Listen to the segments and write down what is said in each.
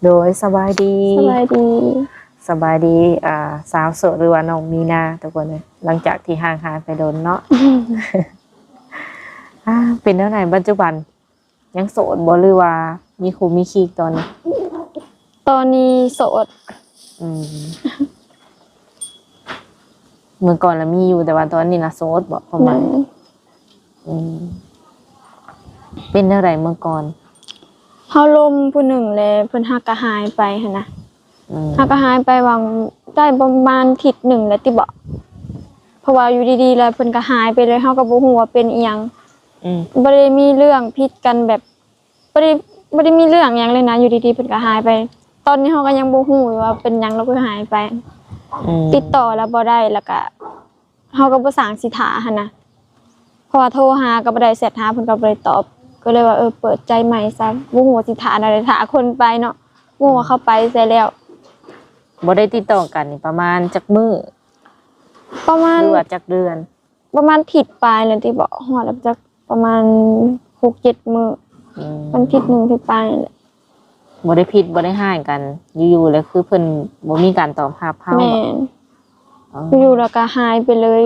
ໂດຍ ສະບາຍດີ ສະບາຍດີ ສະບາຍດີ ອ່າ ສາວໂສດ ຫຼືວ່ານ້ອງມີນາ ທຸກຄົນເອີຍ ຫຼັງຈາກທີ່ຫ່າງຫາຍໄປດົນເນາະ ອ່າ ເປັນແນວໃດປັດຈຸບັນ ຍັງໂສດບໍ່ ຫຼືວ່າມີຄູ່ມີຄີກຕອນນີ້? ຕອນນີ້ໂສດ ອືມ ເມື່ອກ່ອນລະມີຢູ່ ແຕ່ວ່າຕອນນີ້ລະໂສດບໍ? ຄວາມໝາຍ ອືມ ເປັນແນວໃດເມື່ອກ່ອນ? ເຮົາລົມຜູ້ໜຶ່ງແລ້ວ ເພິ່ນຫາກະຫາຍໄປຫັ້ນນະ ອືມ ຫາກະຫາຍໄປຫວ່າງໄດ້ປະມານທິດໜຶ່ງແລ້ວຕິບໍ ເພາະວ່າຢູ່ດີໆແລ້ວເພິ່ນກະຫາຍໄປເລີຍ ເຮົາກະບໍ່ຮູ້ວ່າເປັນອີ່ຫຍັງ ອືມ ບໍ່ໄດ້ມີເລື່ອງຜິດກັນແບບ ບໍ່ໄດ້ ບໍ່ໄດ້ມີເລື່ອງຫຍັງເລີຍນະ ຢູ່ດີໆເພິ່ນກະຫາຍໄປ ຕອນນີ້ເຮົາກະຍັງບໍ່ຮູ້ຢູ່ວ່າເປັນຫຍັງລາວຄືຫາຍໄປ ອືມ ຕິດຕໍ່ລາວບໍ່ໄດ້ ລະກະ ເຮົາກະບໍ່ສ້າງຊິຖ້າຫັ້ນນະ ເພາະວ່າໂທຫາກະບໍ່ໄດ້ ແຊັດຫາເພິ່ນກະບໍ່ໄດ້ຕອບ ກະເລີຍວ່າ ເອີ ເປີດໃຈໃໝ່ຊະ ບໍ່ຮູ້ວ່າຊິຖ້າແນວໃດ ຖ້າຄົນໄປເນາະ ບໍ່ຮູ້ວ່າເຂົາໄປໃສແລ້ວ. ບໍ່ໄດ້ຕິດຕໍ່ກັນນີ້ປະມານຈັກມື້? ປະມານ ຫຼືວ່າຈັກເດືອນ? ປະມານທິດປາຍແລ້ວຕິບໍ ຮອດແລ້ວຈັກ ປະມານຫົກເຈັດມື້ ອືມ ປະມານທິດໜຶ່ງທິດປາຍນັ້ນແຫຼະ. ບໍ່ໄດ້ຜິດບໍ່ໄດ້ຮ້າຍກັນ ຢູ່ໆແລ້ວຄືເພິ່ນບໍ່ມີການຕອບຮັບເຮົາ ແມ່ນ ອໍ ຢູ່ໆແລ້ວກະຫາຍໄປເລີຍ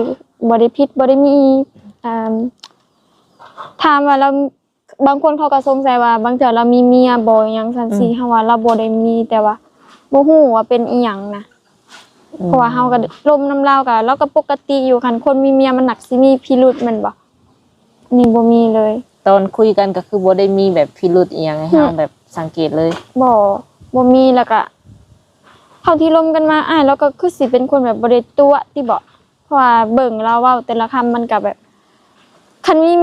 ບໍ່ໄດ້ຜິດບໍ່ໄດ້ມີ ອ່າ ຖາມວ່າລາວ ບາງຄົນເຂົາກະສົງໄສວ່າບາງເທື່ອລາວມີເມຍບໍ ອີ່ຫຍັງຊັ້ນຊີ້ ອືມ ເຮົາວ່າລາວບໍ່ໄດ້ມີ ແຕ່ວ່າບໍ່ຮູ້ວ່າເປັນອີ່ຫຍັງນະ ອືມ ເພາະວ່າເຮົາກະລົມນຳລາວກະ ລາວກະປົກກະຕິຢູ່ ຄັນຄົນມີເມຍມັນໜັກຊິມີພິລຸດແມ່ນບໍ່? ນີ້ບໍ່ມີເລີຍ ຕອນຄຸຍກັນກະຄືບໍ່ໄດ້ມີແບບພິລຸດອີ່ຫຍັງໃຫ້ເຮົາແບບສັງເກດເລີຍ ບໍ່ ບໍ່ມີ ລະກະເທົ່າທີ່ລົມກັນມາ ອ້າຍລາວກະຄືຊິເປັນຄົນແບບບໍ່ໄດ້ຕົວະຕິບໍ ເພາະວ່າເບິ່ງລາວເວົ້າແຕ່ລະຄຳມັນກະແບບ ຄັນມີເມ